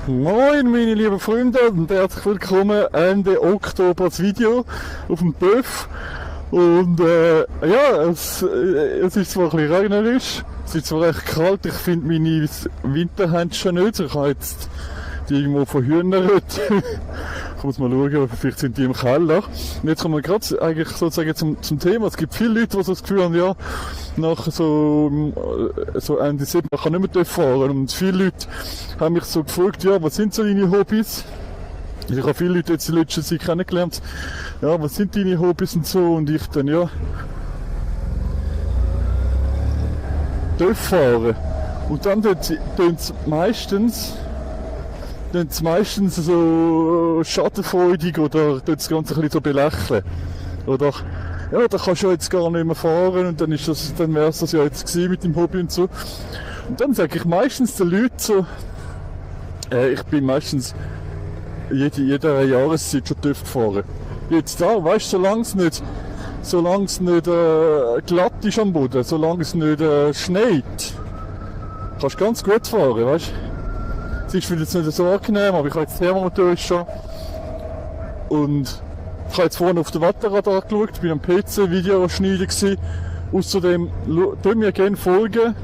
Moin meine lieben Freunde und herzlich willkommen Ende Oktober das Video auf dem TÜV. Und ja, es ist zwar ein bisschen regnerisch, es ist zwar recht kalt, ich finde meine Winterhändchen nicht, ich habe jetzt die irgendwo von Hühnern. Ich muss mal schauen, vielleicht sind die im Keller. Und jetzt kommen wir gerade eigentlich sozusagen zum Thema. Es gibt viele Leute, die so das Gefühl haben, ja, nach so Ende September kann nicht mehr fahren. Und viele Leute haben mich so gefragt, ja, was sind so deine Hobbys? Ich habe viele Leute jetzt in letzter Zeit kennengelernt. Ja, was sind deine Hobbys und so? Und ich dann, ja, TÜV fahren. Und dann tun sie meistens so schadenfreudig oder das Ganze ein bisschen so belächeln. Oder, ja, da kannst du ja jetzt gar nicht mehr fahren und dann wäre es das ja jetzt gewesen mit dem Hobby und so. Und dann sage ich meistens den Leuten so, ich bin meistens jeder Jahreszeit schon TÜV gefahren. Jetzt da, weißt du, solange es nicht glatt ist am Boden, solange es nicht schneit, kannst du ganz gut fahren, weißt du. Es ist vielleicht nicht so angenehm, aber ich habe jetzt Thermomotor schon. Und ich habe jetzt vorhin auf den Wetterradar geschaut, bin am PC Video schneiden gewesen. Außerdem, tun mir gerne folgen.